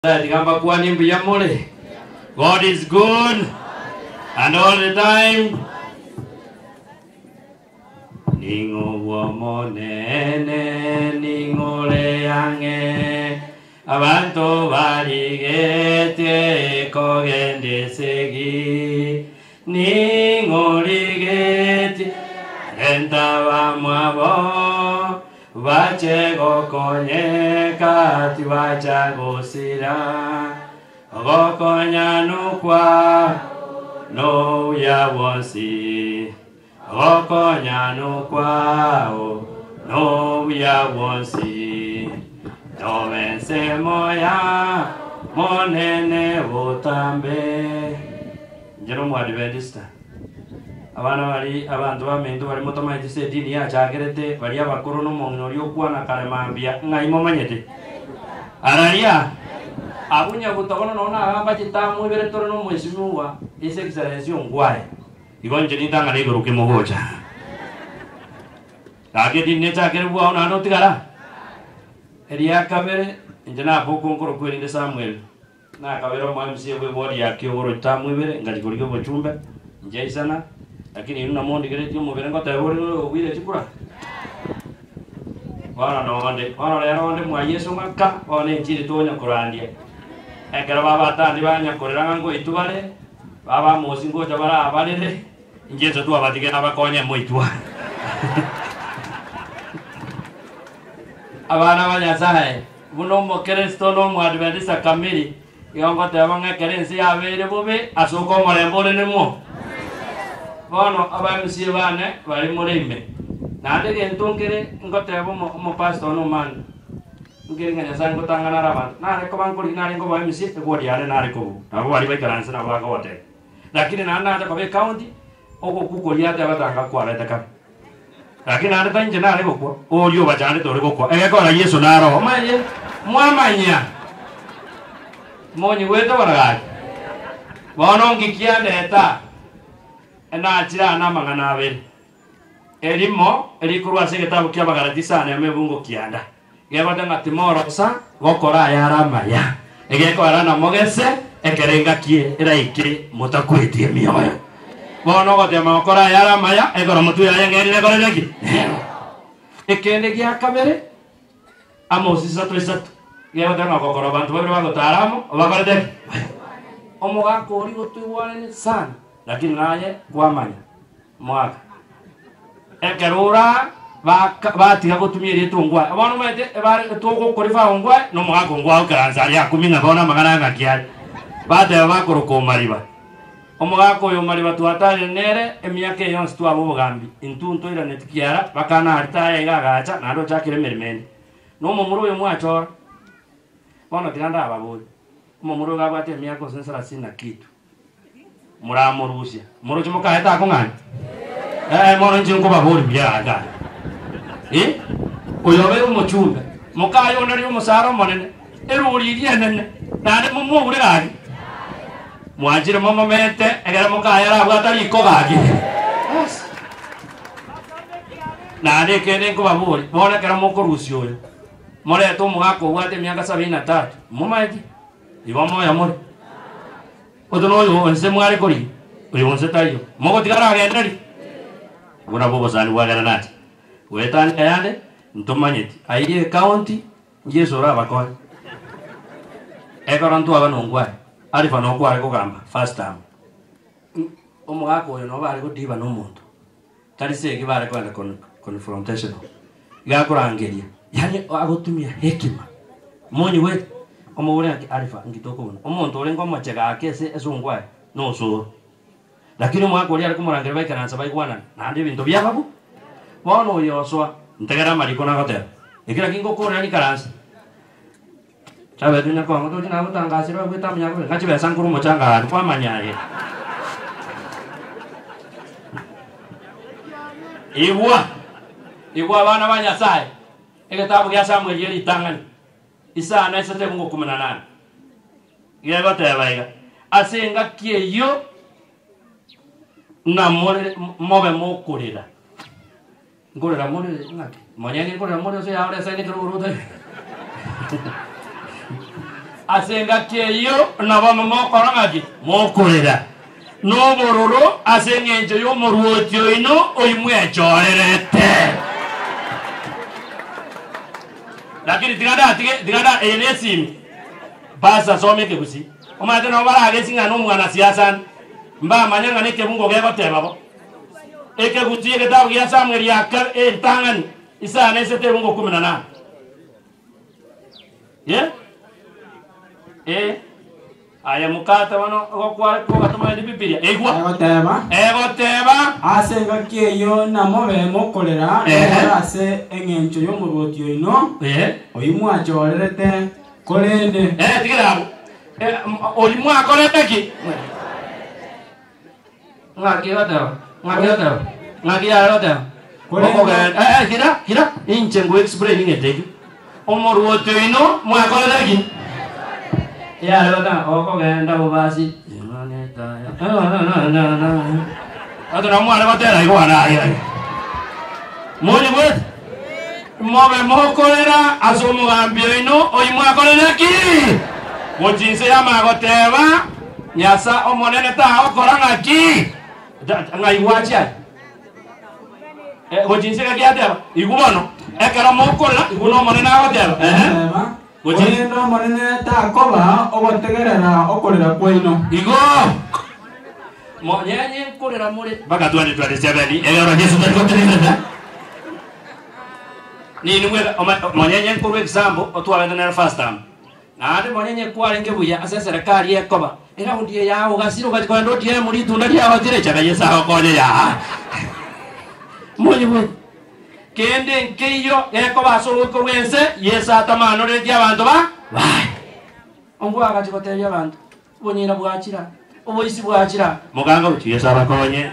Tiga mbakwanie mbuya more. God is good and all the time. Ning'o bw'Omonene, ning'o ore ang'e, abanto barigetie kogenda esegi. Ning'o origetie renta abamwabo, Bache gokonyeka, tibacha gosira, Ogokonyanukwa nobuya bwonsi, Ogokonyanukwa nobuya bwonsi, Tobe ensemo ya Monene botambe. Inche nomoadventista. Abana baria, abanto baminto baria motomaeti ase edini yachakerete, baria abakoro na omong'ina oria okwana kare mambia, ng'ai momanyete? Araria, abwo nyabuta bono nonya nagamba chitamu ibere tore nomwesimigwa His Excellency Ongwae. Igo inche nintang'ane igoro kemogocha. Gaki edini nechakere bwao naende otigara. Eria kabere, inche naboka nkorokwa erinde Samuel. Nakabera omo-MCA bw'eward ya Kiogoro etamu ibere, ngachia korigia obochumbe, nchaisana, lakini inwe namondigeretie omobere ngoteba ore ng'a oyobuire chikura. Bono nonde, bono rero onde mwa Yeso ng'a ka, bono enchiri tonya korandia. Ekero babatandi banyakorera ng'a ngoitwa bare, babamosi ngocha barabarere, inche inse twabatige nabakonye moitwa. Abana ba Nyasaye. Buna Omokeresito na Omoadventista kamiri, igo ngoteba ng'a ekero ense yabeire bobe, ase oko omorembe ore nimwo. Bono aba MCA bane baria more ime, naende egento nkere ngoteba omo omopastor one omani, nkere ng'a Nyasaye ngotang'ana are abanto, nare koba nkorigia nare nkoba MCA, eward yane nare kobua, nabo baria baikaranse nabo bagogoteba. Lakini naende nacha koba ecounty, ogokwa koria ateba tanga kwarete kare. Gaki naende ta inche nare gokwa, oria obachandete ore gokwa, egekora Yeso naro. Omanye, mwamanya, monyigwete bono gaki. Bono nki kiandeta enachire aa namang'ana abere. Erimo erikorwa ase egetabu kia Abagalati isano emo ebungo kianda, gegote ng'a timorosa gokora ayare amaya, egekogera namogese ekero engaki eraike motakweti emioyo. Bono ogotema gokora ayare amaya, ekero motwe yaye ng'erire ekorete ki? Nero. Ekende gia kabere, Amosi isato isato, gegote ng'a ogokora abanto babere bagotara amo, bakorete ki? Omogaka oria gotoigwanane sana, lakini naye kwamanya. Mwaka. Ekero ora baka batiga gotumia erieta ongwae. Bono omanyete ebare togokorifa ongwae na omogaka ongwae okeransa aria akumia ng'a bono amang'ana aya ng'aki are. Bateba bakoroka omariba. Omogaka oyo omariba twatarire nere emiaka eye yonsi twaba obogambi. Intwe ntoiraneti kiara bakana aria taya iga agacha naende ochakire emeremo ende. Na omomura oyo mwachora. Bono tiga ndababorie, omomura oyo gabwate emiaka gose thelathini na kitu. Moramorusia, moroche mokaye takong'anya? Eh, bono inche nkobaboria buya aka. Eh, oyo obeire omochumbe, mokaye onde aria omosara omonene, erori eria enene, naende momoure gaki. Mwanchire momomete, ekero mokaye arabwate riko gaki. Yes. Naende ekende nkobaboria, bono ekero mokorusia oyo, morete omogaka obwate emiaka sabini na tatu, momaeti? Igo moyo more. Oto noyo onse mware korigia, oyo onse taiyo. Mogotigara agendererie? Obwo nabwo obosani bwagera nacha. Goetania ayande, ntomanyeti. Ayio ecounty, Yeso orabakonye. Ekero ntwaba nongwae, Alifa nokware kogamba first term. Omogaka oyo nobo are godiba nomonto. Tari segi bare kogenda con confrontational. Iga akorangeria, yaani agotumia hekima. Monyigwete? Omobore ng'aki Alifa nki tokobuna? Omonto orenge omochega ake ase esongo aye, nosoro. Lakini omogaka oria are komorangeria baikaransa baigwanane, naende ebinto biaba bo. Bono oyo osoa, ntegere amariko nagoteba, eki naki ngokorera nikaranse. Chabete nyakongo tochi nagotangasire oigwete amanyakobere ng'a chibesa nkorwa omochanga aria kwamanya aye. Igwa, igwa abana ba Nyasaye, egetabu gia Samueli ye ritang'ani, isano isato ebungo kumi na nane, gegoteba iga, Ase engaki eyio namorere mobe mokorera. Nkorera more ng'aki? Monyene nkorera more ase yaore esaini ekero ore otari. Ase engaki eyio nabo mokora ng'aki? Mokorera nobororo ase engencho y'omoruoti oino oyio mwechorerete. Lakini tiga ndatige, tiga nda, eye nesimi. Bas asome ekegusii. Omanyete nabo baragesi ng'a nomwanasiasa ande, mbamanya ng'a nekebungo gegoteba bo. Ekegusii egetabu gia Samueli ya ka- entang'ani, isano esete ebungo kumi na nane. Ye? Eh. Aye mokate bono ogokware kogatomanyeti Bibilia. Igwa. Egoteba, Egoteba. Ase engaki eyio namobe mokorera Ehe. nokore ase eng'encho y'omorwoti oino, Eh. oyio mwachorerete, korende Eh, tigera abwo. Eh, oyio mwakorete ki? Ng'aki egoteba? Ng'aki egoteba? Ng'aki yare goteba? Korende- Okogenda, eh, eh, kira, kira, inche ngo explain ng'ete ekio. Omorwoti oino mwakorete ki? Yare goteba, okogenda bobasi. Ato nabo mware gotera igo wana aye aye. Monyigwete? Mobe mokorera ase omogambi oino oyio mwakorire ki? Gochia inse y'amagoteba, Nyasa Omonene tagokora ng'aki? Ng'ai gwachia aye? Eh, gochia inse gaki ateba, Igwa bono, ekero mokorera, igwa n'Omonene agoteba. Ehe. Teba, Gochia inse. Korende Omonene takoba ogotegerera okorera kwaino. Igo monyenye nkorera more mpaka 2027 eyoro Yesu tari gotegerera. Nini mwega monyenye nkorwa example otwarete nere first term. Naende monyenye kwarenge buya ase eserekari ekoba eraundi eye yago ogasira ogachi kogenda otiemo ritunda riago tire chaga Yesu agokonye yaa. Monyigwete? Kende nkeiyo gekoba ase ogoika bw'ense Yesu atamanoretie abanto ba baye. Ongo agachi gotebia abanto, Obonyira bwachira, oboisi bwachira. Mogango gochia Yesu abakonye.